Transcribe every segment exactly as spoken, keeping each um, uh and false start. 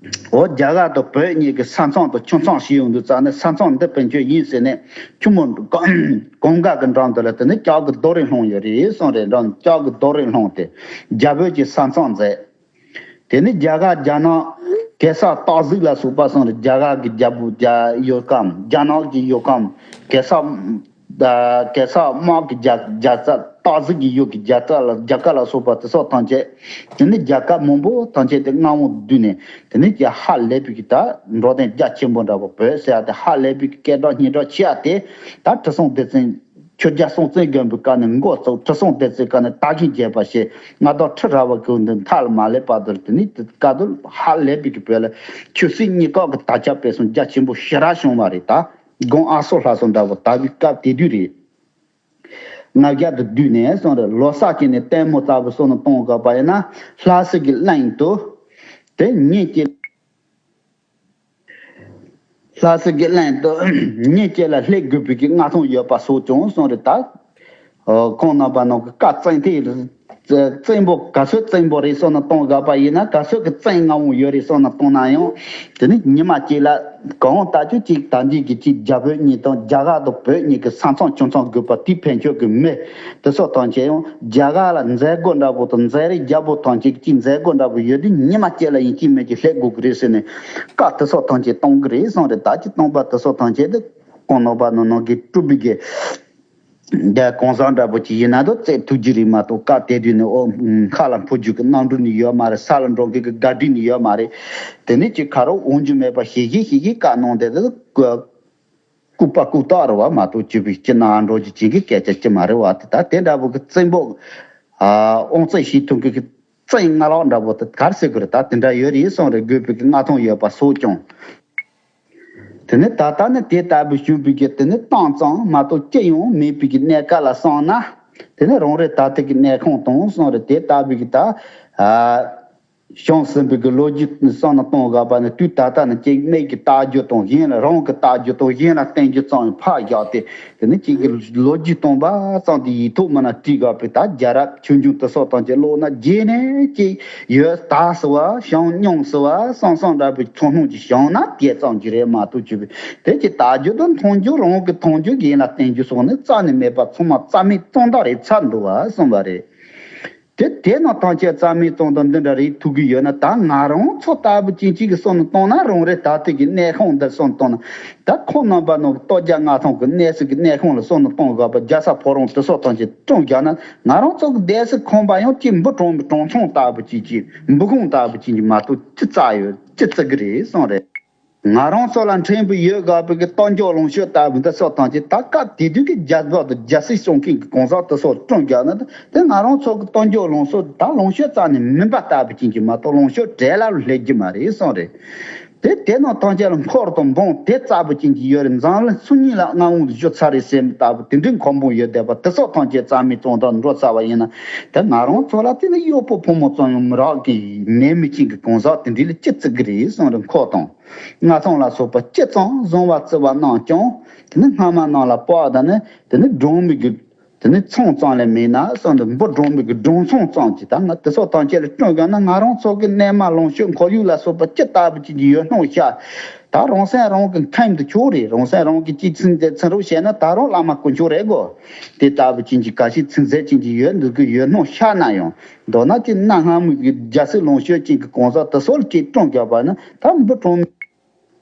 འོ་རྒྱ་གར་དང་བོད་གཉིས་ཀྱི་ས་མཚམས་དང་ཆུ་མཚམས་ཞིག་ཡོང་དུས་ཙང་ནས་ས་མཚམས་འདི་བེད་སྤྱོད་ཡིན་ཟེར་ནས་ཁྱུ་མོ་གང་ག་གི་འགྲམ་དུ་ལ་དེ་ནས་ལྕགས་ཀྱི་རྡོ་རིང་ལྷུང་ཡོད་རེད་གསུངས་རེད། འགྲམ་ལྕགས་ཀྱི་རྡོ་རིང་ལྷུང་སྟེ་རྒྱ་བོད་ཀྱི་ས་མཚམས་མཛད། དེ་ནས་རྒྱ་གར་རྒྱ་ནག་གེ་སར་སྟག་གཟིག་ལ་སོགས་པ་གསུངས་རེད། རྒྱ་གར་གྱི་རྒྱལ་པོ་རྒྱ་ཡོད་ཁམས། རྒྱ་ནག་གི་ཡོད་ཁམས། གེ་སར་ཨ་གེ་སར་དམག་གི་རྒྱ་རྒྱལ་ས་སྟག་གཟིག་གི་ཡུལ་གྱི་རྒྱལ་ས་ལ་རྒྱ་གར་ལ་སོགས་པ་དེ་སོགས་ཐམས་ཅད། དེ་ནས་རྒྱལ་ཁབ་མང་པོ་ཐམས་ཅད་དེ་མངའ་འོག་བསྡུས་ནས་དེ་ནས་ཀྱི་ཧ་ལས་པའི་གི་ད་འགྲོ་དོན་རྒྱ་ཆེན་པོ་འདྲ་པོ་བོད་ཟེར་ཡ་དེ་ཧ་ལས་པའི་གི་སྐད་གྲགས་སྙན་གྲགས་ཆེ་ཡ་དེ་ད་ཁྲི་སྲོང་ལྡེ་བཙན། ཆོས་རྒྱལ་སྲོང་བཙན་སྒམ་པོའི་སྐབས་ནས་འགོ་བཙུགས། ཁྲི་སྲོང་ལྡེ་བཙན་སྐབས་ནས་དར་གྱིས་རྒྱས་པ་བྱས། མངའ་བདག་ཁྲི་རལ་པ་ཀུན་ལྡན་མཐའ་ལ་མ་ལུས་པ་དེར་དེ་ནས་དེ་སྐབས་དེར་ཧ་ལས་པའི་གི་བོད་ལ་ཆོས་སྲིད་གཉིས་ཀ་གི་དར་ཁྱབ་སྤེལ་གསུམ་རྒྱ་ཆེན་པོ་ཞེ་དྲག་བྱུང་བ་རེད། ད་དགུང་ཨ་སོ་ལྷག་སོང་འདྲ་པོ་དར་བའི་སྐབས་དེ་དུས་རེད། ལྔ་བརྒྱ་དང་བདུན་ནས་སོང་རེད། ལོ་གསར་གྱི་ནས་ལྟད་མོ་ལྟ་བུ་སོགས་ནས་གཏོང་དགོས་པ་ཡིན་ན་ལྷ་སའི་གི་གླིང་དུ་དེ་ཉིན་གཅིག་ལྷ་སའི་གི་གླིང་དུ་ཉིན་གཅིག་ལ་སླེབས་དགོས་པའི་གི་མངའ་ཐང་ཡོད་པ་སོགས་ཀྱང་གསུངས་རེད། ད་ཁོང་རྣམ་པ་ནང་གི་བཀའ་བཙན་ཐིག་བཙན་པོ་ག་ཚོད་བཙན་པོ་རེད་སོགས་ནས་གཏོང་དགོས་པ་ཡིན་ན། ག་ཚོད་ཀྱི་བཙན་མངའ་དབང་ཡོད་རེད་སོགས་ནས་གཏོང་ན་ཡང་། དེ་ནི་ཉི་མ་གཅིག་ལ་གང་ལྟར་ཀྱང་གཅིག་ད་འདི་གི་གཅིག་རྒྱ་བོད་གཉིས་དང་རྒྱ་གར་དང་བོད་གཉིས་ཀྱི་ས་མཚམས་ཆུ་མཚམས་དགོས་པ་དེ་ཕན་ཆོད་ཀྱི་མེད། དེ་སོགས་ཐམས་ཅད་ཡང་རྒྱ་གར་ལ་མཛད་སྒོ་འདྲ་པོ་དང་མཛད་རིགས་རྒྱ་པོ་ཐམས་ཅད་ཀྱིས་མཛད་སྒོ་འདྲ་པོ་ཡོད་དུས་ཉི་མ་གཅིག་ལ་ཡིན་གཅིག་མིན་གཅིག་སླེབས་དགོས་ཀྱི་རེད་ཟེར་ནས་བཀའ་དེ་སོགས་ཐམས་ཅད་གཏོང་གི་རེད་གསུངས་རེད། ད་ཅི་གཏོང་པ་དེ་སོགས་ཐམས་ཅད་དེ་ཁོང་རྣམ་པ་ནང་ནང་གི་སྤྲུལ་པའི་གི་རྒྱ་གང་ཟག་འདྲ་པོ་ཅིག་ཡིན་ན་དོ་བཙལ་ཐུབ་ཀྱི་རེད་མ་གཏོགས། བཀའ་དེ་དུས་ནས་ཨོ་མཁའ་ལ་འཕུར་རྒྱུ་གི་གནམ་གྲུ་ནི་ཡོད་མ་རེད། ས་ལ་འགྲོ་མཁན་གི་ག་དྲི་ནི་ཡོད་མ་རེད། དེ་ནས་ཅི་ཁ་རོག་འོང་རྒྱུ་མེད་པ་ཞེ་ཞེ་ཞེ་ཞེ་བཀའ་གནང་དེ་དེ། ལྐུགས་པ་ལྐུགས་རྟགས་རེད་བ་མ་གཏོགས་སྤྱི་པའི་སྤྱི་ནང་འགྲོ་རྒྱུ་ཅན་གྱི་སྐད་ཆ་ཅི་མ་རེད་བ། དེ་ད་དེ་འདྲ་བོ་གི་བཙན་པོ་ཨ་དབང་བཙན་ཞིག་ཐོན་གི་གི་བཙན་ང་ལག་འདྲ་བོ་དེ་གར་སྲིད་དགོས་རེད། ད་དེ་འདྲ་ཡོད་རེད་གསུངས་རེད། དགོས་པའི་གི་མངའ་ཐང་ཡོད་པ་སོགས་ཀྱང་། དེ་ནི་ད་ལྟ་ནི་དེ་ལྟ་བུ་བྱུང་བའི་གི་དེ་ནི་གཏམ་ཙམ་མ་གཏོགས་ཅི་ཡང་མེད་པའི་གི་གནས་སྐབས་ལ་སོང་ན། དེ་ནི་རང་རེ་ད་ལྟ་གི་གནས་ཁང་དང་གསུངས་རེད། དེ་ལྟ་བུའི་གི་ད་ཨ། བྱུང་ཟིན་པའི་གི་ལོ་རྒྱུས་བསམ་བློ་གཏོང་དགོས་པ་ནི་དུས་ད་ལྟ་ནི་སྐྱེ་དམན་གྱི་ལྟ་རྒྱུ་དང་གཞན་ལ་རང་གི་ལྟ་རྒྱུ་དང་གཞན་ལ་བསྟན་རྒྱུ་ཙམ་ཡང་ཕར་བཞག་སྟེ། དེ་ནི་གཅིག་གི་ལོ་རྒྱུས་སྟོང་པ་ཙམ་དེ་ཡིག་ཐོག་མ་ན་བྲིས་དགོས་པའི་ད་རྒྱལ་རབས་ཆོས་འབྱུང་དེ་སོགས་ཐམས་ཅད་ཀློག་ན་རྗེས་ནས་ཅིག་ཡོད་ད་ཟེར་བ་བྱུང་མྱོང་ཟེར་བ་བསམ་བསམ་འདྲ་བའི་ཚོར་སྣང་ཅིག་བྱུང་ན་དེ་ཙམ་གྱིས་རེད་མ་གཏོགས་ཅི་བས་དེ་ཅིག་ལྟ་རྒྱུ་དང་མཐོང་རྒྱུ་རང་གི་མཐོང་རྒྱུ་གཞན་ལ་བསྟན་རྒྱུ་སོགས་ནི་རྩ་ནས་མེད་པ་ཚང་མ་རྩ་མེད་གཙང་དག་རེད་ཚར་འདུག་བ་གསུངས་པ་རེད། དེ་དེ་རྣམས་ཐམས་ཅད་རྩ་མེད་གཏོང་སྟངས་འདི་འདྲ་རེད་ཐུག་གི་ཡོད་ན། ད་ང་རང་ཚོ་ལྟ་བུ་ཅན་གཅིག་གི་བསམ་བློ་གཏོང་ན་རང་རེ་ད་ལྟ་གི་གནས་ཁང་འདིར་བསམ་བློ་གཏོང་ན། ད་ཁོང་རྣམ་པ་ནང་གི་ལྟོ་རྒྱ་མངའ་ཐང་གི་གནས་སྲིད་ཀྱི་གནས་ཁང་ལ་བསམ་བློ་གཏོང་དགོས་པ་རྒྱལ་ས་ཕོ་བྲང་དེ་སོགས་ཐམས་ཅད་བསྐྲུན་བཞག་ན། ང་རང་ཚོ་གི་སྡེ་སྲིད་ཁང་པ་ཡང་གཅིག་འབུ་གྲོང་མི་གྲོང་ཚང་ལྟ་བུ་ཅན་གཅིག་འབུ་ཁུང་ལྟ་བུ་ཅན་གཅིག་མ་གཏོགས་ཅི་རྩ་ཡོད་ཅི་བརྩི་གི་རེད་གསུངས་རེད། ང་རང་ཚོ་ལ་ཕྲན་བུ་ཡོད་དགོས་པའི་གི་གཏམ་རྒྱུད་ལུང་ཤོད་ལྟ་བུ་འདི་སོགས་ཐམས་ཅད་ད་སྐབས་དེ་དུས་ཀྱི་རྒྱལ་ཚོགས་དང་རྒྱལ་སྲིད་སྐྱོང་མཁན་གྱི་གང་ཟག་དེ་སོགས་བསྐྲུན་རྒྱག་ན། དེ་ང་རང་ཚོ་གི་གཏམ་རྒྱུད་ལུང་སོགས་ད་ལུང་ཤོད་རྩ་ནས་མིན་པ་ལྟ་བུ་ཅན་གྱི་མ་གཏོགས་ལུང་ཤོད་གྲལ་ལ་སླེབས་ཀྱི་མ་རེད་གསུངས་རེད། དེ་དེ་རྣམས་ཐམས་ཅད་ལ་འཁོར་དང་འབངས་དེ་ལྟ་བུ་ཅན་གྱི་ཡོད་རེད། འཛམ་གླིང་སུ་གཉིས་ལ་མངའ་དབང་དུ་བཞུགས་ཚར་རེད་ཟེར་ལྟ་བུ་དེ་འདྲའི་འཁོར་འབངས་ཡོད་བསྡད་པ་དེ་སོགས་ཐམས་ཅད་རྩ་མེད་གཏོང་སྟངས་འགྲོ་ཚར་བ་ཡིན་ན། དེ་ང་རང་ཚོ་ལ་དེ་ནི་གཡོག་པོ་ཕོ་མོ་ཙམ་ཡང་མི་རག་གི་མེད་མི་ཅན་གྱི་གང་ཟག་དེ་འདྲའི་ལ་ཅི་བརྩི་གི་རེད་གསུངས་རེད། འཁོར་དང་མངའ་ཐང་ལ་སོགས་པ་ཅི་ཙམ་བཟུང་བ་བརྩི་བ་རྣམས་ཀྱང་དེ་ནི་སྔ་མ་རྣམས་ལ་དཔག་དང་ནི་དེ་ནི་སྦྲང་མའི་གི་དེ་ནི་ཚང་ཙམ་ལས་མེད་ན་གསུངས་འདུག་འབུ་སྦྲང་མའི་གི་སྦྲང་ཚང་ཙམ་གྱིས་ད་ང་དེ་སོགས་ཐམས་ཅད་ལ་བསྐྲུན་དགོས་ན། ང་རང་ཚོ་གི་གནས་མལ་ལུང་ཤོད་ཁོར་ཡུག་ལ་སོགས་པ་ཅི་ལྟ་བུ་ཅིག་གི་ཡོད་སྣང་ཤར། ད་རང་སེམས་རང་གི་ཁམས་དུ་ཆོག་རེད། རང་སེམས་རང་གི་གཅིག་ཚིག་འདི་ཚིག་རུ་བཤད་ན་ད་རུང་བླ་མ་དཀོན་མཆོག་རེད་གོ། དེ་ལྟ་བུ་ཅན་གྱི་ག་ཤེད་ཚིག་མཛོད་ཅན་གྱི་ཡོད་འདུག་གི་ཡོད་སྣང་ཤར་ན་ཡང་། མདོར་ན་ཅིག་གནའ་སྔ་མོའི་གི་རྒྱལ་སྲིད་ལུང་ཤོད་ཅན་གྱི་གང་ཟག་དེ་སོགས་ལ་ཅིག་བསྐྲུན་དགོས་པ་ན་ད་འབུ་སྦྲང་མའི་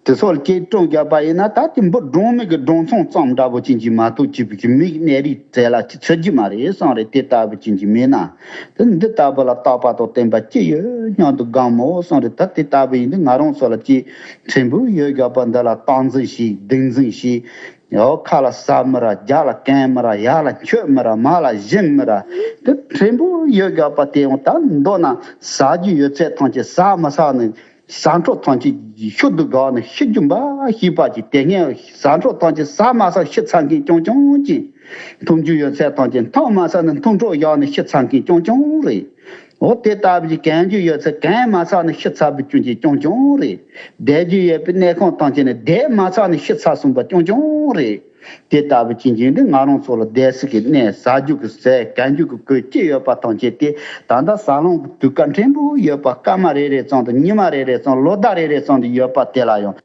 དེ་སོགས་ལ་ཅིག་བསྐྲུན་དགོས་པ་ཡིན་ན། ད་དེ་འབུ་སྦྲང་མའི་གི་སྦྲང་ཚང་ཙམ་འདྲ་པོ་ཅན་གྱི་མ་གཏོགས་ཅིག་གི་མིའི་གནས་རིགས་གྲས་ལ་ཅིག་ཚུད་ཀྱི་མ་རེད་གསུངས་རེད། དེ་ལྟ་བུ་ཅན་གྱི་མེད་ན། དེ་འདི་ལྟ་བུ་ལ་རྟག་པ་དང་བརྟན་པ་ཅི་ཡོད་སྙམ་དུ་དགའ་མོ་གསུངས་རེད། ད་དེ་ལྟ་བུ་ཡིན་དུས་ང་རང་ཚོ་ལ་ཅིག་ཕྲན་བུ་ཡོད་དགོས་པ་འདི་ལ་སྟངས་འཛིན་ཞིག་གདེང་འཛིན་ཞིག་ཡང་ཁ་ལ་ཟ་མི་ར། རྒྱབ་ལ་གན་མི་ར། ཡར་ལ་མཆོད་མི་ར། མར་ལ་བཞེངས་མི་ར། དེ་ཕྲན་བུ་ཡོད་དགོས་པ་དེ་ཡང་ད་མདོར་ན་ཟ་རྒྱུ་ཡོད་ཚད་ཐམས་ཅད་ཟ་མ་ཟ་ནས་ཟ་འཕྲོ་ཐམས་ཅད་ཤུལ་དུ་བཞག་ནས་ཤི་རྒྱུ་འབའ་ཞིག་པ་ཅིག་དེ་སྔའི་ཟ་འཕྲོ་ཐམས་ཅད་ཟ་མ་ཟ་ཤི་ཚར་མཁན་རྐྱང་རྐྱང་ཅིག་འཐུང་རྒྱུ་ཡོད་ཚད་ཐམས་ཅད་འཐུང་མ་ཟ་ནས་འཐུང་འཕྲོ་བཞག་ནས་ཤི་ཚར་མཁན་རྐྱང་རྐྱང་རེད། འོ་དེ་ལྟ་བུའི་གན་རྒྱུ་ཡོད་ཚད་གན་མ་ཟ་ནས་ཤི་ཚར་བའི་རྐྱང་རྐྱང་རེད། བསྡད་རྒྱུ་ཡོད་པའི་གནས་ཁང་ཐམས་ཅད་ནས་བསྡད་མ་ཚར་ནས་ཤི་ཚར་སོང་པ་རྐྱང་རྐྱང་རེད། དེ་ལྟ་བུ་ཅན་གྱི་འདི་ང་རང་ཚོ་ལ་བསྡད་ས་གི་གནས། ཟ་རྒྱུ་གི་ཟས། གན་རྒྱུ་གི་གོས། ཅི་ཡོད་པ་ཐམས་ཅད་དེ་ད་ལྟ་ཟ་ལོང་གི་དུས་སྐབས་ཕྲན་བུ་ཡོད་པ། སྐར་མ་རེ་རེ་ཙམ་དང་ཉི་མ་རེ་རེ་ཙམ། ལོ་ཟླ་རེ་རེ་ཙམ་དུ་ཡོད་པ་དེ་ལ་ཡང་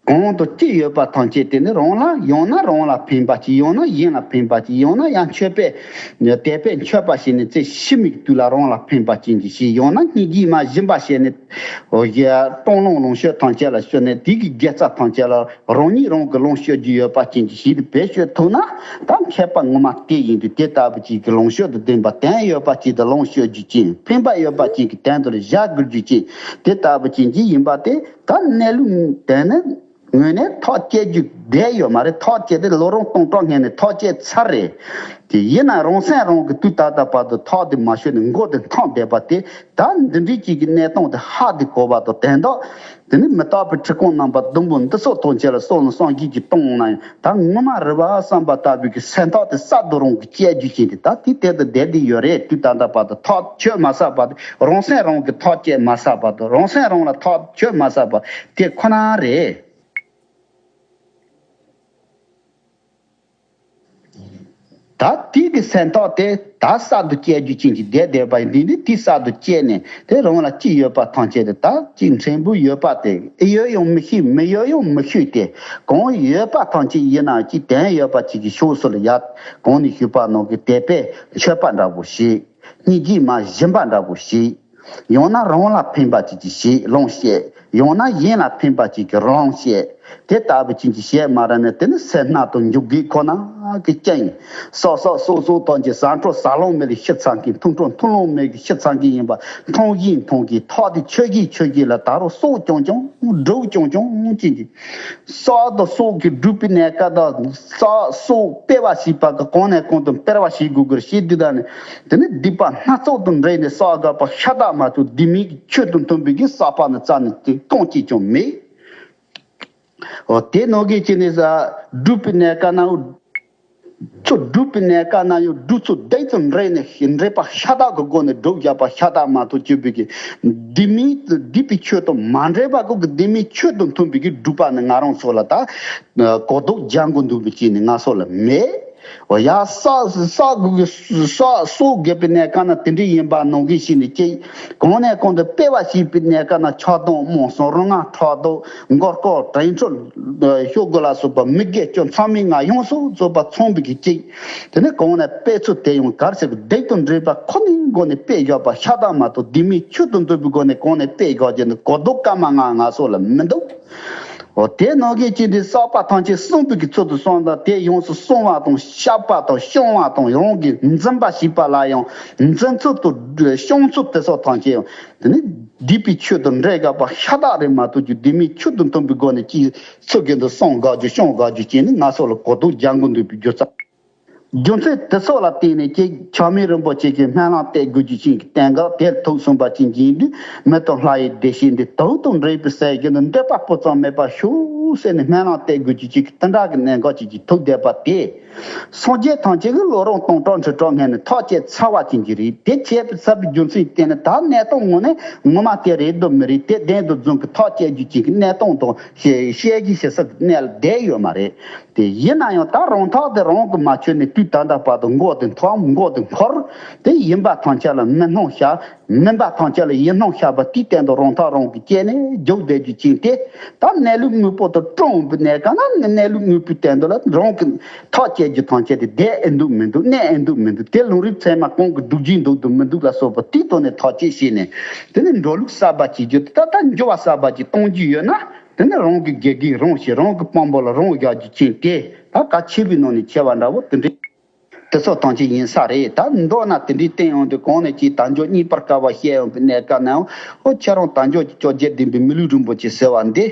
གང་དུ་ཅི་ཡོད་པ་ཐམས་ཅད་དེ་ནི་རང་ལ། ཡང་ན་རང་ལ་ཕན་པ་ཅིག་ཡང་ན་གཞན་ལ་ཕན་པ་ཅིག་ཡང་ན་ཡང་མཆོད་པས་དད་པས་མཆོད་པ་བྱས་ནས་ཚེ་ཕྱི་མའི་དུས་ལ་རང་ལ་ཕན་པ་ཅན་གྱི་ཞིག་ཡང་ན་སྙིང་རྗེ་མ་ཞུམ་པ་བྱས་ནས། ཨོ་ཡ། སྤྲང་ལོང་ལོངས་སྤྱོད་ཐམས་ཅད་ལ་སྤྱོད་ནས་དེ་གི་དགེ་རྩ་ཐམས་ཅད་ལ་རང་ཉིད་རང་གིས་ལོངས་སྤྱོད་རྒྱུ་ཡོད་པ་ཅན་གྱི་ཞིག་ཏུ་བེད་སྤྱོད་ཐུབ་ན། ད་མཁས་པ་ངོ་མ་དེ་ཡིན་དུས། དེ་ལྟ་བུ་ཅིག་གི་ལོངས་སྤྱོད་དང་ལྡན་པ། དོན་ཡོད་པ་ཅིག་ཏུ་ལོངས་སྤྱོད་རྒྱུ་ཅན། ཕན་པ་ཡོད་པ་ཅིག་གི་དོན་དུ་བཞག་དགོས་རྒྱུ་ཅན། དེ་ལྟ་བུ་ཅན་གྱི་ཡིན་པ་དེ། ད་གནས་ལུགས་དེ་ནི་ངོས་ནས་ཐག་བཅད་རྒྱུ་བསྡད་ཡོད་མ་རེད། ཐག་བཅད་དེ་ལོ་རིམ་སྟོང་ཕྲག་སྔོན་ནས་ཐག་བཅད་ཚར་རེད། དེ་ཡིན་ན་རང་སེམས་རང་གི་དུས་ད་ལྟ་བར་དུ་ཐག་དེ་མ་ཆོད་ནས་མགོ་དེ་འཐོམས་བསྡད་པ་དེ། ད་འདི་འདྲའི་ཅིག་གི་གནས་སྟངས་དེ་ཧ་དེ་གོ་བ་དང་། དོན་དག་དེ་ནི་མི་རྟག་པའི་འཁྲུལ་ཁུངས་རྣམ་པ་བདུན་པོ་འདི་ཚོ་ཐམས་ཅད་ལ་བསམ་བློ་བསམ་གཞིག་ཅིག་གཏོང་ན་ཡང་། ད་ངོ་མ་རེད་བ་བསམ་པ་ལྟ་བུའི་གི་སེམས་ཐག་དེ་གསར་དུ་རང་གིས་བཅད་རྒྱུ་ཅན་དེ་ད་དེ་དེ་དུ་བསྡད་དེ་ཡོད་རེད། དུས་ད་ལྟ་བར་དུ་ཐག་ཆོད་མ་ཚར་བར་དུ། རང་སེམས་རང་གིས་ཐག་བཅད་མ་ཚར་བར་དུ། རང་སེམས་རང་ལ་ཐག་ཆོད་མ་ཚར་བར་དེ་ཁོ་ན་རེད། ད་དེ་གི་སེམས་ཐག་དེ་ད་གསར་དུ་བཅད་རྒྱུ་ཅན་གྱི་བསྡད་བསྡད་པ་ཡིན་དུས། དེ་གསར་དུ་བཅད་ནས་དེ་རང་ལ་ཅི་ཡོད་པ་ཐམས་ཅད་དེ། ད་ཅིག་ཕྲན་བུ་ཡོད་པ་དེ་ཨེ་ཡོད་ཡང་མི་ཤེས། མི་ཡོད་ཡང་མི་ཤེས་ཏེ། གང་ཡོད་པ་ཐམས་ཅད་ཡིན་ན་ཅིག་དོན་ཡོད་པ་ཅིག་གི་ཕྱོགས་སུ་ལ་ཡ། གོང་ནས་ཞུས་པ་ནང་གི་དད་པས་མཆོད་པ་འདྲ་བོ་ཞིག་སྙིང་རྗེ་མ་ཞུམ་པ་འདྲ་བོ་ཞིག་ཡང་ན་རང་ལ་ཕན་པ་ཅིག་ཅིག་ཞིག་ལོངས་སྤྱད། ཡང་ན་གཞན་ལ་ཕན་པ་ཅིག་གི་ལོངས་སྤྱད། དེ་ལྟ་བུ་ཅན་གྱི་བྱེད་མ་ར་ནི་དེ་ནི་སེར་སྣ་དང་འཇུག་གི་ཁོ་ན་གི་རྐྱེན། བསགས་བསགས་གསོག་གསོག་ཐམས་ཅད་ཟ་འཕྲོ་ཟ་ལོང་མེད་ལ་ཤི་ཚར་མཁན། འཐུང་འཕྲོ་འཐུང་ལོང་མེད་གི་ཤི་ཚར་མཁན་ཡིན་པ། འཐུང་བཞིན་འཐུང་གི་ཐག་དེ་ཆོད་བཞིན་ཆོད་གི་ལ་ད་རུང་གསོག་རྐྱང་རྐྱང་སྒྲུབ་རྐྱང་རྐྱང་ཅན་གྱི། བསགས་དང་གསོག་གི་སྒྲུབ་པའི་གནས་སྐབས་དང་། བསགས་གསོག་སྤེལ་བ་བྱེད་པ་གི་གོང་ནས་གོང་དུ་སྤེལ་བ་བྱེད་དགོས་གི་ཞེས་འདི་དག་ནི། དེ་ནི་སྡིག་པ་སྣ་ཚོགས་དང་འདྲེས་ནས་བསགས་དགོས་པ་ཤ་སྟག་མ་གཏོགས། དེ་མིན་གྱི་ཆོས་དང་མཐུན་པའི་གི་བསགས་པ་ནི་རྩ་ནས་དེ་གཏོང་བྱེད་ཀྱང་མེད། འོ་དེ་ནང་གི་ཅི་ནས་ཟ་སྒྲུབ་པའི་གནས་སྐབས་ན། ཚུ་སྒྲུབ་པའི་གནས་སྐབས་ན་ཡང་སྒྲུབ་ཚུལ་སྡིག་དང་འདྲེས་ནས་འདྲེས་པ་ཤ་སྟག་གི་སྒོ་ནས་སྒྲུབ་བཞག་པ་ཤ་སྟག་མ་གཏོགས། སྤྱོད་པའི་གི་སྡིག་མིན་སྡིག་པའི་ཆོས་དང་མ་འདྲེས་པ་གི་སྡིག་མིན་ཆོས་དང་མཐུན་པའི་གི་སྒྲུབ་པ་ནི་ང་རང་ཚོ་ལ་ད་གོ་ལྡོག་རྒྱག་དགོས་འདུག་པའི་ཅིག་ནི་ང་ཚོ་ལ་མེད། འོ་ཡ། བསགས་བསགས་དགོས་གི་བསགས་གསོག་དགོས་པའི་གནས་སྐབས་ན་དེ་འདྲ་ཡིན་པ་ནང་གི་ཞིག་ནི་ཅིག་གང་ནས་གང་དུ་སྤེལ་བ་བྱེད་པའི་གནས་སྐབས་ན་ཆགས་སྡང་རྨོངས་གསུམ་རུ་ང་ཕྲག་དོག་མགོ་སྐོར་དྲན་འཕྲུལ་ཤོག་གུ་ལ་སོགས་པ་མི་དགེ་བཅུ་མཚམས་མེད་ལྔ་ཡོངས་སུ་རྫོགས་པ་ཚང་བའི་གི་ཅིག་དེ་ནས་གང་ནས་སྤེལ་ཚུལ་དེ་ཡང་གར་ཞིག་སྡིག་དང་འདྲེས་པ་ཁོ་ནའི་སྒོ་ནས་སྤེལ་བཞག་པ་ཤ་སྟག་མ་གཏོགས། སྡིག་མིན་ཆོས་དང་མཐུན་པའི་སྒོ་ནས་གང་ནས་སྤེལ་བཞག་རྒྱུ་ནི་གོ་ལྡོག་སྐར་མ་ལྔ་ང་ཚོ་ལ་མི་འདུག་འོ་དེ་ནང་གི་ཅི་འདི་བསགས་པ་ཐམས་ཅད་གསུངས་པའི་གི་ཚུལ་དུ་སོང་དང་། དེ་ཡོངས་སུ་བསྲུང་བ་དང་བཤགས་པ་དང་བཤང་བ་དང་རང་གིས་འཛིན་པ་བྱེད་པ་ལ་ཡང་འཛིན་ཚུལ་དང་བཤང་ཚུལ་དེ་སོགས་ཐམས་ཅད་ཡང་དེ་ནི་སྡིག་པའི་ཆོས་དང་འདྲེས་དགོས་པ་ཤ་སྟག་རེད་མ་གཏོགས། རྒྱུ་སྡིག་མིན་ཆོས་དང་མཐུན་པའི་སྒོ་ནས་ཅིག་ཚུལ་གྱི་འདི་བསྲུང་དགོས་རྒྱུ་བཤང་དགོས་རྒྱུ་ཅན་ནི་ང་ཚོ་ལ་གོ་ལྡོག་རྒྱག་དགོས་འདུག་པའི་རྒྱུ་མཚན། རྒྱུ་མཚན་དེ་ཚོ་ལ་བརྟེན་ནས་ཀྱི་ཆགས་མེད་རིན་པོ་ཆེ་གིས་སྨོན་ལམ་གཏད་དགོས་རྒྱུ་ཅན་གྱི་གནད་འགག་དེ་ཐུག་སོང་པ་ཅིག་ཡིན་དུས། མི་དང་ལྷ་ཡི་བདེ་གཤེགས་འདི་དུག་དང་འདྲེས་པའི་ཟས་ཀྱི་ནི་འདོད་པ་སྤུ་ཙམ་མེད་པར་ཤོག་ཟེར་ནས་སྨོན་ལམ་གཏད་དགོས་རྒྱུ་ཅན་གྱི་དེ་འདྲ་གི་གནད་འགག་ཅིག་གིས་ཐུག་བསྡད་པ་དེ། སངས་རྒྱས་ཐམས་ཅད་ཀྱིས་ལོ་རིམ་སྟོང་ཕྲག་ཁྲི་ཕྲག་སྔོན་ནས་ཐག་བཅད་ཚར་བ་ཅན་གྱི་རེད། དེ་བཅད་པའི་ཚར་བའི་རྒྱུ་མཚན་བརྟེན་ནས་ད་གནས་སྟངས་ངོ་ནས་ངོ་མ་དེ་རེད་དོ་མི་རེད། དེ་བདེན་དུ་རྫུན་གྱི་ཐག་བཅད་རྒྱུ་ཅན་གྱི་གནས་སྟངས་དང་བཤད་བཤད་གཞི་བྱེད་ས་གི་གནས་ལ་བསྡད་ཡོད་མ་རེད། དེ་ཡིན་ན་ཡང་ད་རང་ཐག་དེ་རང་གིས་མ་ཆོད་ནས་དུས་ད་ལྟ་བར་དུ་མགོ་དེ་འཐོམ། མགོ་དེ་འཁོར། དེ་ཡིན་པ་ཐམས་ཅད་ལ་མི་སྣང་བྱ། མིན་པ་ཐམས་ཅད་ལ་ཡིན་སྣང་བྱ་བ་དེའི་སྟེང་དུ་རང་ཐག་རང་གིས་བཅད་ནས་རྒྱུག་བསྡད་རྒྱུ་ཅན་དེ། ད་གནས་ལུགས་དངོས་པོ་དེ་བཀྲོངས་པའི་གནས་སྐབས་ན་གནས་ལུགས་དངོས་པོའི་སྟེང་དུ་ལ་རང་གིས་ཐག་བཅད་རྒྱུ་ཐམས་ཅད་དེ་བསྡད་ཨེ་འདུག་མི་འདུག་གནས་ཨེ་འདུག་མི་འདུག་དེ་ལུང་རིགས་ཚད་མ་གང་གིས་སྒྲུབ་ཀྱིན་འདུག་འདུག་མི་འདུག་ལ་སོགས་པ་དེའི་ཐོག་ནས་ཐག་གཅོད་བྱས་ནས། དེ་ནས་འགྲོ་ལུགས་གསར་པ་ཅིག་བརྒྱུད་དེ། ད་ལྟ་འགྱུར་བ་གསར་པ་ཅིག་གཏོང་རྒྱུ་ཡོད་ན། དེ་ནི་རང་གི་དགེ་རྒན་རང་བྱེད། རང་གི་དཔང་པོ་ལ་རང་བཞག་རྒྱུ་ཅན་དེ། ད་གལ་ཆེ་བའི་ནང་ནས་ཆེ་བ་འདྲ་བོ་དེ་འདྲའི་དེ་ཚོ་ཐམས་ཅད་ཡིན་ས་རེད། ད་མདོར་ན་དེ་འདྲའི་བསྟན་ཡོང་དུས། གོང་ནས་ཀྱི་དལ་འབྱོར་རྙེད་པར་དཀའ་བ་བཤད་ཡོང་པའི་གནས་སྐབས་ནའང་། ཨོ་ཁྱེད་རང་དལ་འབྱོར་གྱི་བཅོ་བརྒྱད་ལྡན་པའི་མི་ལུས་རིན་པོ་ཆེ་ཟེར་བ་འདི་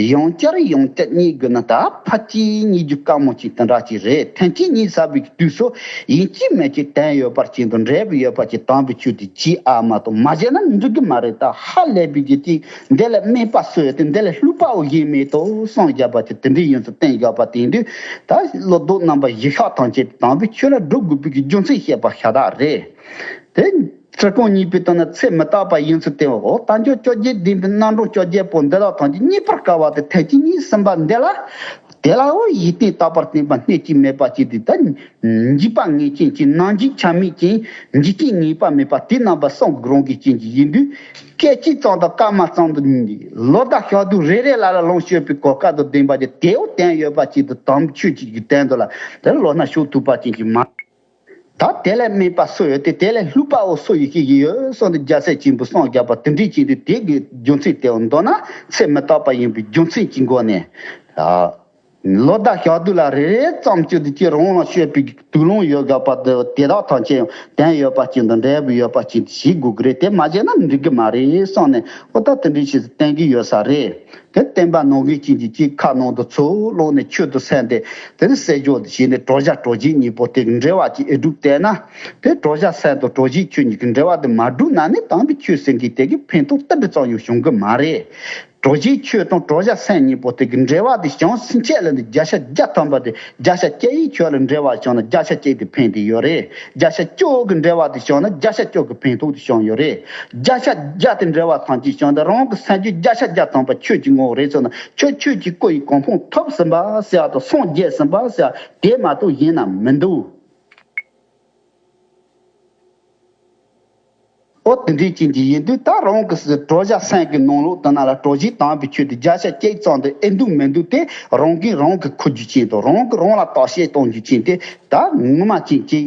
ཡང་བསྐྱར་ཡང་བསྐྱར་རྙེད་དགོས་ན། ད་ཕལ་ཆེར་རྙེད་རྒྱུ་དཀའ་མོ་ཅིག་དེ་འདྲ་ཅིག་རེད། ཐེངས་གཅིག་རྙེད་ཚར་བའི་དུས་སུ་ཡིན་གཅིག་མིན་གཅིག་དོན་ཡོད་པ་ཅན་དང་འབྲས་བུ་ཡོད་པ་ཅན་དམ་པའི་ཆོས་དེ་གྱིས་ཨ་མ་དང་མ་བྱས་ན་འགྲིག་གི་མ་རེད། ད་ཧ་ལས་པའི་གི་ཅིག་འདི་ལ་སྨན་པ་སུ་ཡོད་དེ། འདི་ལ་ལྷུག་པའོ་གཞན་མེད་དོ་གསུངས་བཞག་པ་ཅིག་དེ་འདྲའི་ཡོན་ཚུལ་བསྟན་བཞག་པ་དེ་ཡིན་དུས། ད་བློ་ལྡོག་རྣམ་པ་བཞི་ཤོག་ཐམས་ཅད་དམ་པའི་ཆོས་ལ་སྒྲུབ་དགོས་པའི་གི་རྒྱུ་མཚན་བཤད་པ་ཤ་སྟག་རེད། དེ་ཁྲི་སྐོང་གཉིས་པའི་སྟེང་ན་ཚེ་མི་རྟག་པ་ཡིན་ཚུལ་བསྟན་པ། འོ་དལ་འབྱོར་བཅོ་བརྒྱད་ལྡན་པའི་རྣམ་གྲངས་བཅོ་བརྒྱད་པོ་འདི་དག་ཐམས་ཅད་རྙེད་པར་དཀའ་བ་དེ་ཐེངས་གཅིག་གཉིས་གསུམ་པ་འདི་ལ། དེ་ལའོ་ཡིད་བརྟན་རྟག་པར་བརྟན་པ་སྣོད་ཀྱིས་མེད་པ་ཅིག་དེ་ད་འཇིགས་པ་ངེས་ཅན་གྱི་ནང་འཇིགས་ཆ་མེད་ཅན་འཇིག་རྟེན་ངེས་པ་མེད་པ་དེ་རྣམ་པ་གསུམ་གྱི་རང་གི་རྐྱེན་གྱིས་ཡིན་དུས། སྐད་ཅིག་ཙམ་དང་སྐར་མ་ཙམ་དུ་ལོ་ཟླ་ཞག་དུས་རེ་རེ་ལ་ལ་ལོངས་སྤྱོད་པའི་གོ་སྐབས་དང་ལྡན་པ་ཅིག་དེའོ་བསྟན་ཡོད་པ་ཅིག་དང་དམ་ཆོས་ཅིག་གི་སྟེང་དུ་ལ་དེ་ལོ་ན་ཤོག་ཐུབ་པ་ཅན་གྱི་མ། ད་དེ་ལས་དམན་པ་སུ་ཡོད་དེ་དེ་ལས་ལྷུག་པའོ་སུ་ཡོད་ཀྱི་ཡོད་གསུངས་ཏེ་རྒྱལ་སྲས་ཆེན་པོས་གསུངས་བཞག་པ་དེ་འདྲའི་ཅིག་དེ་དེ་གི་རྒྱུ་མཚན་དེའོ་མདོར་ན་ཚེ་མི་རྟག་པ་ཡིན་པའི་རྒྱུ་མཚན་གྱི་སྒོ་ནས། ལོ་ཟླ་ཞག་དུས་ལ་རེ་རེ་ཙམ་ཅིག་དེ་ཅི་རང་ལ་སྤྱོད་པའི་དུག་རླུང་ཡོད་དགོས་པ་དེ་དེ་དག་ཐམས་ཅད་ཡང་དོན་ཡོད་པ་ཅིག་དང་འབྲས་བུ་ཡོད་པ་ཅིག་ཞིག་དགོས་ཀྱི་རེད། དེ་མ་བྱས་ན་འགྲིག་གི་མ་རེད་བསམ་ནས་ཨོ་ད་དེ་འདྲའི་ཞིག་བསྟན་གྱི་ཡོད་ས་རེད། དེ་བསྟན་པ་ནང་གི་ཅིག་གི་ཅིག་ཁ་ནང་དུ་ཚུར་ལོག་ནས་ཆོས་དུ་སེམས་ཏེ་དེ་ནི་སེལ་འཇོག་དུ་བྱས་ནས་གྲོགས་ཤ་གྲོགས་བྱེད་གཉིས་པོ་དེ་གི་འབྲེལ་བ་ཅིག་ཨེ་སྒྲུབ་བསྡད་ན། དེ་གྲོགས་ཤ་སེམས་དང་གྲོགས་བྱེད་ཆོས་གཉིས་ཀྱི་འབྲེལ་བ་དེ་མ་སྒྲུབ་ན་ནི་དམ་པའི་ཆོས་ཟེར་མཁན་དེ་གི་ཕན་ཐོགས་ཏིལ་འབྲུ་ཙམ་ཡང་བྱུང་གི་མ་རེད། གྲོགས་བྱེད་ཆོས་དང་གྲོགས་ཤ་སེམས་གཉིས་པོ་དེ་གི་འབྲེལ་བ་དེ་བྱང་སེམས་ཆད་ལ་ནི་བརྒྱ་ཆ་བརྒྱ་ཐམ་པ་དེ་བརྒྱ་ཆ་བརྒྱ་ཡི་ཆོས་ལ་འབྲེལ་བ་བྱུང་ན་བརྒྱ་ཆ་བརྒྱ་དེ་ཕན་བདེ་ཡོད་རེད། བརྒྱ་ཆ་བཅུ་གི་འབྲེལ་བ་དེ་བྱུང་ན་བརྒྱ་ཆ་བཅུ་གི་ཕན་ཐོགས་དེ་བྱུང་ཡོད་རེད། བརྒྱ་ཆ་བརྒྱ་དེ་འབྲེལ་བ་ཐམས་ཅད་བྱུང་ན་རང་གི་སེམས་རྒྱུད་བརྒྱ་ཆ་བརྒྱ་ཐམ་པ་ཆོས་ཀྱི་ངོ་བོ་རེད་ཟེར་ན་ཁྱོད་ཆོས་ཀྱི་སྐུ་ཡི་གོ་འཕང་ཐོབ་ཟིན་པ་ཟེར་བ་དང་སངས་རྒྱས་ཟིན་པ་ཟེར་བ་དེ་མ་གཏོགས་གཞན་ན་མི་འདུག་ཨོ་དེ་འདྲའི་ཅན་གྱི་ཡིན་དུས་ད་རང་གི་སྲིད་གྲོགས་ཤ་སེམས་ཀྱི་ནང་ལོགས་དེ་ན་ལ་གྲོགས་བྱེད་དམ་པའི་ཆོས་དེ་བརྒྱ་ཆ་གཅིག་ཙམ་དེ་ཨེ་འདུག་མི་འདུག་དེ་རང་གིས་རང་གི་འཁུར་རྒྱུ་ཅན་དང་རང་གིས་རང་ལ་བརྟག་དཔྱད་གཏོང་རྒྱུ་ཅན་དེ་ད་ངོ་མ་ཅན་གཅིག་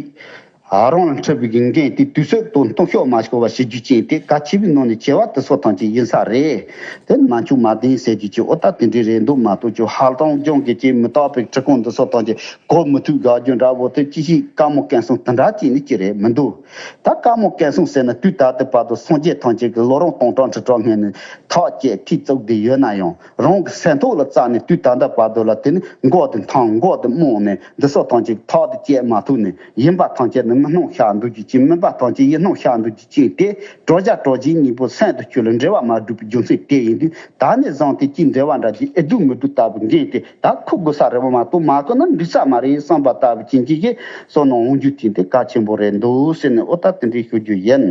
རང་ལ་འཁྲི་བའི་འགན་དེ་དུས་ཚོད་དང་སྟོང་ཤོག་མ་ཤོར་བ་བྱེད་རྒྱུ་ཅན་དེ་གལ་ཆེ་བའི་ནང་ནས་ཆེ་བ་དེ་ཚོ་ཐམས་ཅད་ཡིན་ས་རེད། དེ་ནི་མ་འཆུག་མ་བདེན་ཟེར་རྒྱུ་ཅིག་ཨོ་ད་དེ་འདྲའི་རེད་འདུག་མ་གཏོགས་ཅིག་ཧ་ལམ་ལྗོངས་ཀྱི་ཅིག་མི་རྟག་པའི་འཁྲི་ཁུང་འདི་ཚོ་ཐམས་ཅད་གོ་མི་ཐུབ་དགའ་རྒྱུ་འདྲ་བོ་དེ་ཅི་ཞིག་དཀའ་མོ་སྐད་གསུམ་དེ་འདྲ་ཅིག་ནི་ཅི་རེད་མི་འདུག་ད་དཀའ་མོ་སྐད་གསུམ་ཟེར་ན་དུས་ད་ལྟའི་བར་དུ་སངས་རྒྱས་ཐམས་ཅད་ཀྱི་ལོ་རིམ་སྟོང་ཕྲག་ཁྲི་ཕྲག་སྔོན་ནས་ཐག་བཅད་ཐེ་བཙུགས་བསྡད་ཡོད་ན་ཡང་རང་གི་སེམས་ཐོག་ལ་བཙལ་ནས་དུས་ད་ལྟའི་བར་དུ་ལ་དེ་ནི་མགོ་དེ་འཐམ་མགོ་དེ་རྨོངས་ནས་འདི་ཚོ་ཐམས་ཅད་ཐག་དེ་བཅད་མ་ཐུབ་ནས་ཡིན་པ་ཐམས་ཅད་ནི་མི་སྣང་ཤར་འདུག་རྒྱུ་ཅིག་མིན་པ་ཐམས་ཅད་ཡིད་སྣང་ཤར་འདུག་རྒྱུ་ཅིག་དེ་གྲོགས་ཤ་གྲོགས་བྱེད་གཉིས་པོ་སེམས་དང་ཆོས་ལ་འབྲེལ་བ་མ་གྲུབ་པའི་རྒྱུ་མཚན་དེ་ཡིན་དུས་ད་ནས་བཟུང་སྟེ་ཅིག་འབྲེལ་བ་འདྲ་ཅིག་ཨེ་འདུག་མི་འདུག་ལྟ་བུ་འགན་དེ་ད་འཁུར་དགོས་ས་རེད་བ་མ་གཏོགས་མ་འཁུར་ན་འགྲིག་ས་མ་རེད་བསམ་པ་ལྟ་བུ་ཅན་གྱི་གི་བསམ་མནོ་འོང་རྒྱུ་དེ་འདི་གལ་ཆེན་པོ་རེད་འདུག་ཟེར་ནས་ཨོ་ད་དེ་འདྲའི་ཞུ་རྒྱུ་ཡིན།